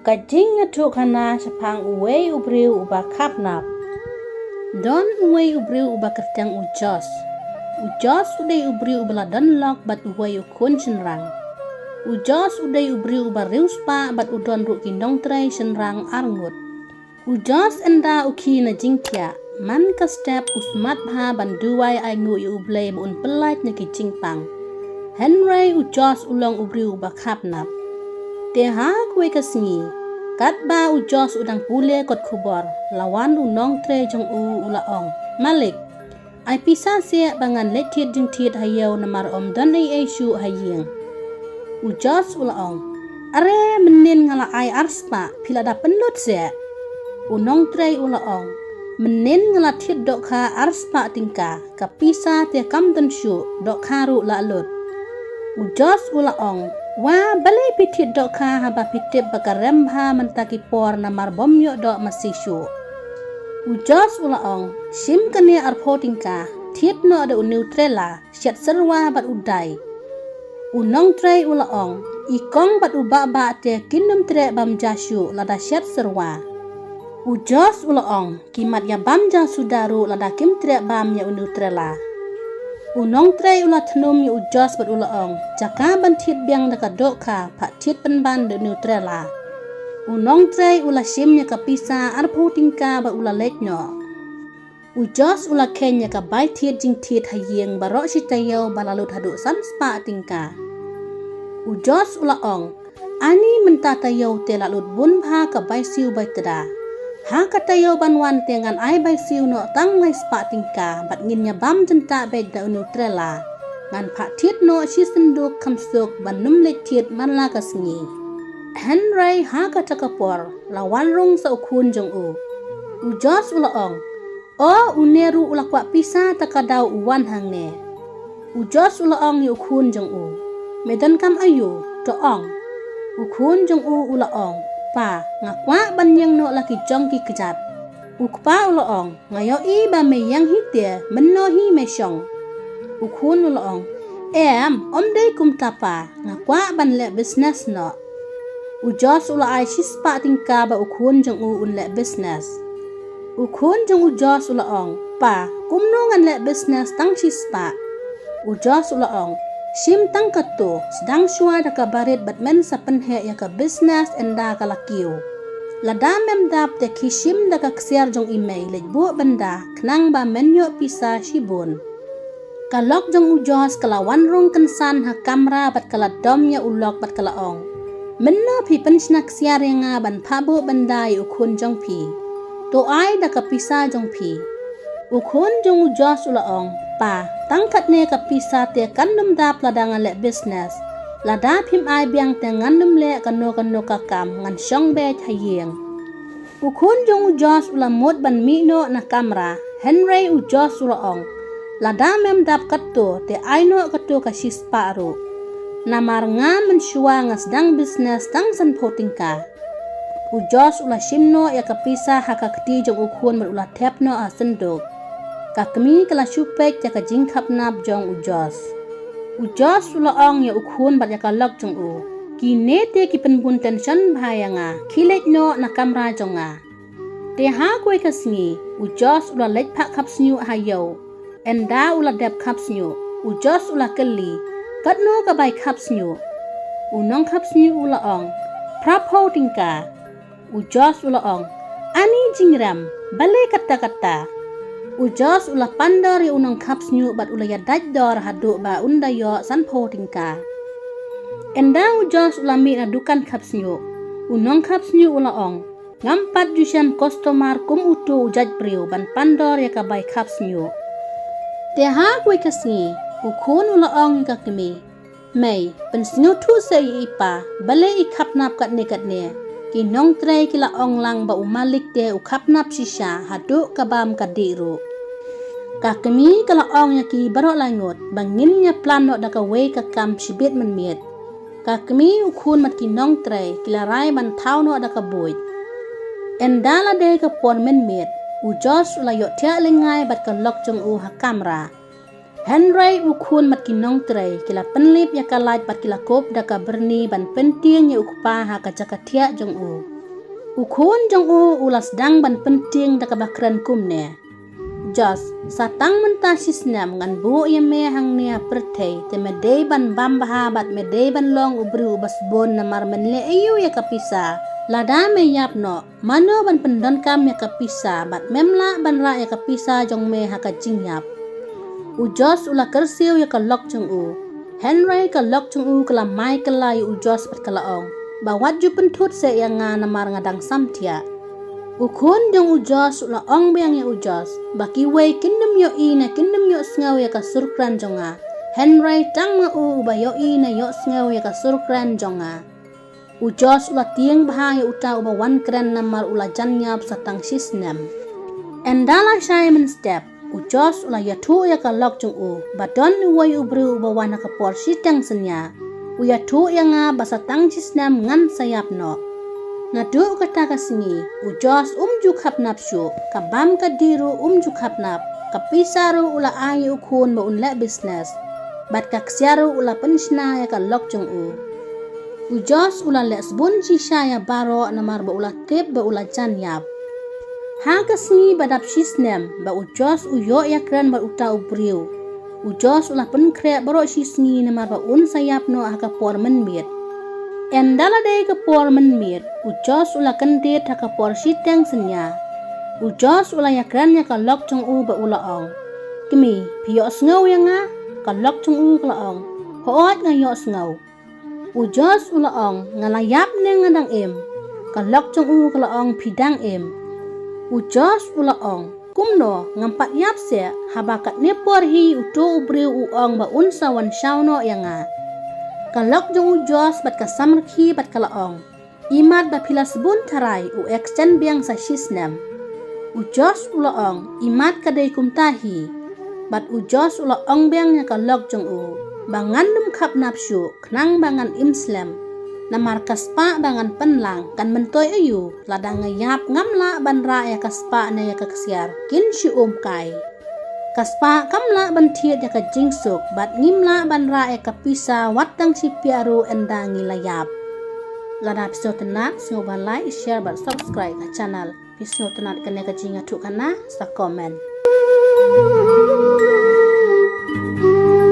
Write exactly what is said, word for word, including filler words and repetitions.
Ka jingïathuhkhana shaphang uwei u briew uba khapnap. Don uwei u briew uba kyrteng u Jos. U Jos u dei u briew uba la don lok bad uwei u khun shynrang. U Jos u dei u briew uba riewspah bad u don ruh ki nongtrei shynrang arngut. U Jos ynda u khie na jingthiah, man ka step u smat bha ban duwai ainguh ïa U Blei ba un pyllait na ki jingpang. Hynrei u Jos u long u briew uba khapnap. Te ha kawei ka sngi, katba u Jos u dang pule kot khubor, la wan u nongtrei jong u u la ong, Malik, ai pisa seh ba ngan leit thied jingthied ha ïew namar ym don ei ei shuh ha ïing. U Jos u la ong, are mynnin nga la ai ar spah, phi la da pynlut seh. U nongtrei u la ong, mynnin nga la thied dohkha ar spah tyngka, ka pisa te kam don shuh, dohkha ruh la lut. U Jos u la ong, wa balei phi thied dohkha haba phi tip ba ka rem bha mynta ki por namar bym ïoh doh masi shuh. U Jos u la ong, shim kane arphew tyngka, thied noh da u new trela, shet syrwa bad u dai. U nongtrei u la ong, i kong bad u bahbah te kin nym treh bam ja shuh lada shet syrwa. U Jos u la ong, ki mat ïa bam ja suda ruh lada kim treh bam ïa u new trela. U nongtrei u la thnum ïa u Jos bad u la ong, jaka ban thied biang da ka dohkha, phah thied pynban da u new trela. U nongtrei u la shim ïa ka pisa arphew tyngka bad u la leit noh. U Jos u la kheiñ ïa ka bai thied jingthied ha ïing baroh shi taïew ba la lut haduh san spah tyngka. U Jos u la ong, ani mynta taïew te la lut bun bha ka bai siew bai tda. Ha ka taïew ban wan te ngan ai bai siew noh tang lai spah tyngka bad ngin ïa bam jyntah beit da u new trela. Ngan phah thied noh shi synduk kham suk ban nym leit thied man la ka sngi. Hynrei ha kata ka por, la wan rung sa u khun jong u. U Jos u la ong, o, une ruh u la kwah pisa ta ka daw u wan hangne. U Jos u la ong ïa u khun jong u, me donkam aïu, to ong. U khun jong u u la ong, pa, nga kwah ban ïeng noh la ki jong ki kjat. U kpa u la ong, nga ïohi ba me ïeng hi te, mynno hi me shong. U khun u la ong, em, ym dei kumta pa, nga kwah ban leh business noh. U Jos u la ai shi spah tyngka ba u khun jong u un leh business. U khun jong u Jos u la ong, pa, kumno ngan leh business tang shi spah. U Jos u la ong, shim tang katto, sdang shuwa da ka barit bad men sa pynheh ïa ka business ynda ka la kiew. Lada mem dap te khie shim da ka ksiar jong i mei leit buh bynda khnang ba men ïoh pisa shibun. Ka lok jong u Jos ka la wan rung kynsan ha kamra bad ka la dom ïa u lok bad ka la ong, mynno phi pynshna ksiar ïa nga ban phah buh bynda ïa u khun jong phi. To ai da ka pisa jong phi. U khun jong u Jos u la ong, pa, tang katne ka pisa te kan nym dap lada nga leh business. Lada phim ai biang te ngan nym leh kano kano ka kam, ngan shong beit ha ïing. U khun jong u Jos u la mut ban mih noh na kamra, hynrei u Jos u la ong, lada mem dap katto te ai noh katto ka shi spah ruh. Namar nga mynshuwa nga sdang business tang sanphew tyngka. U Jos u la shim noh ïa ka pisa ha ka kti jong u khun bad u la thep noh ha synduk. Ka kmie ka la shu peit ïa ka jingkhapnap jong u Jos. U Jos u la ong ïa u khun bad ïa ka lok jong u, kine te ki pynbun tension bha ïa nga, khie leit noh na kamra jong nga. Te ha kawei ka sngi, u Jos u la leit phah khap shñiuh ha ïew. Ynda u la dep khap shñiuh, u Jos u la kylli, katno ka bai khap shñiuh? U nongkhap shñiuh u la ong, phraphew tyngka. U Jos u la ong, ani jingrem, balei katta katta? U Jos u la pandor ïa u nongkhap shñiuh bad u la ïa dait dor haduh ba un da ïoh sanphew tyngka. Ynda u Jos u la mih na dukan khap shñiuh, u nongkhap shñiuh u la ong, ngam pat ju shem customer kum uto u jait briew ban pandor ïa ka bai khap shñiuh. Te ha kawei ka sngi, u khun u la ong ïa ka kmie, mei, pynsngewthuh seh ïa i pa, balei i khapnap katne katne. Ki nongtrei ki la ong lang ba u malik te u khapnap shisha haduh ka bam ka dih ruh. Ka kmie ka la ong ïa ki baroh lai ngut ba ngin ïa plan noh da kawei ka kam shibit mynmiet. Ka kmie, u khun bad ki nongtrei ki la rai ban thaw noh da ka buit. Ynda la dei ka por mynmiet, u Jos u la ïohthiah lyngngai bad ka lok jong u ha kamra. Hynrei u khun bad ki nongtrei ki la pynlip ïa ka lait bad ki la kup da ka byrni ban pyntieng ïa u kpa ha ka jaka thiah jong u. U khun jong u u la sdang ban pyntieng da kaba kren kumne: Josh, sa tang mynta shi snem ngan buh ïa me hangne ha pyrthei, te me dei ban bam bha bad me dei ban long u briew uba sbun, namar men leh aïu ïa ka pisa? Lada me ïap noh, mano ban pyndonkam ïa ka pisa, bad mem lah ban rah ïa ka pisa jong me ha ka jingïap. U Josh u la kyrsiew ïa ka lok jong u. Hynrei ka lok jong u ka la mai kylla ïa u Josh bad ka la ong: Ba wat ju pynthut seh ïa nga, namar nga dang samthiah. U khun jong u Josh u la ong biang ïa u Josh ba kiwei kin nym ïohi ne kin nym ïohsngew ïa ka sur kren jong nga, hynrei tang ma u uba ïohi ne ïohsngew ïa ka sur kren jong nga. U Josh u la tieng bha ïa uta uba wan kren namar u la jan ïap sa tang shi snem. Ynda la shai mynstep, u Josh u la ïathuh ïa ka lok jong u ba don uwei u briew uba wan ha ka por shiteng synñia. U ïathuh ïa nga ba sa tang shi snem ngan sa ïap noh. Naduh kata ka sngi, u Josh um ju khapnap shuh, ka bam ka dih ruh um ju khapnap, ka pisa ruh u la ai ïa u khun ba un leh business, bad ka ksiar ruh u la pynshna ïa ka lok jong u. U Josh u la leh sbun shisha ïa baroh namar ba u la tip ba u la jan ïap. Ha ka sngi ba dap shi snem ba u Josh u ïoh ïakren bad uta u briew, u Josh u la pynkhreh baroh shi sngi namar ba un sa ïap noh ha ka por mynmiet. Ynda la dei ka por mynmiet, u Josh u la kyndit ha ka por shiteng synñia. U Josh u la ïakren ïa ka lok jong u bad u la ong: Kmie, phi ïohsngew ïa nga? Ka lok jong u ka la ong: Hooid, nga ïohsngew. U Josh u la ong: Nga la ïap ne nga dang im? Ka lok jong u ka la ong: Phi dang im. U Josh u la ong: Kumno, ngam pat ïap seh, haba katne por hi uto u briew u ong ba un sa wan shaw noh ïa nga? Ka lok jong u Josh bad ka samrkhie bad ka la ong: Imat ba phi la sbun tharai, u extend biang sa shi snem. U Josh u la ong: Imat ka dei kumta hi. Bad u Josh u la ong biang ïa ka lok jong u ba ngan nym khapnap shuh khnang ba ngan im slem. Namar ka spah ba ngan pynlang kan myntoi aïu? Lada nga ïap ngam lah ban rah ïa ka spah ne ïa ka ksiar, kin shu um kai. Ka spah kam lah ban thied ïa ka jingsuk, bad ngim lah ban rah ïa ka pisa wat tang shi phiah ruh ynda ngi la ïap. Lada phi sngewtynnat, sngewbha like, share bad subscribe ha channel. Phi sngewtynnat kane ka jingïathuhkhana, sa comment.